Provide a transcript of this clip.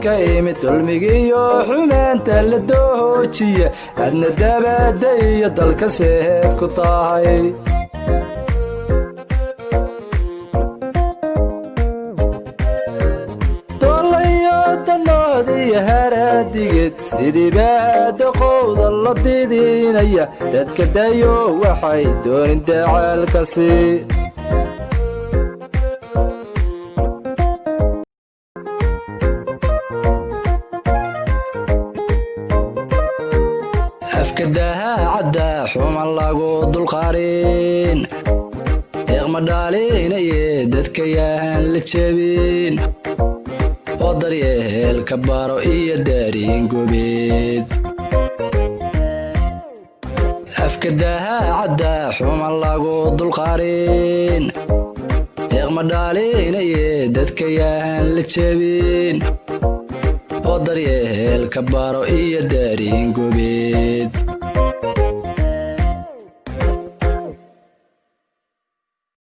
ka imid dulmigiiyo xumaanta la doojiya, adna dabadda iyo dalka seheed ku tahay. Doolayo danood iyo haraadigeed sidiiba daqowda la diidinaya, dadka dayo waxay doonin dacaalkasi. Afka dahaacadda xuman lagu dulqaarin, deeqma dhaalinaye dadka yaahan la jebin, oo daryeelka baro iyo daariin gobeed. Afka dahaacadda xuman lagu dulqaarin, deeqma dhaalinaye dadka yaahan la jebin, oo daryeelka baro iyo daariin gobeed.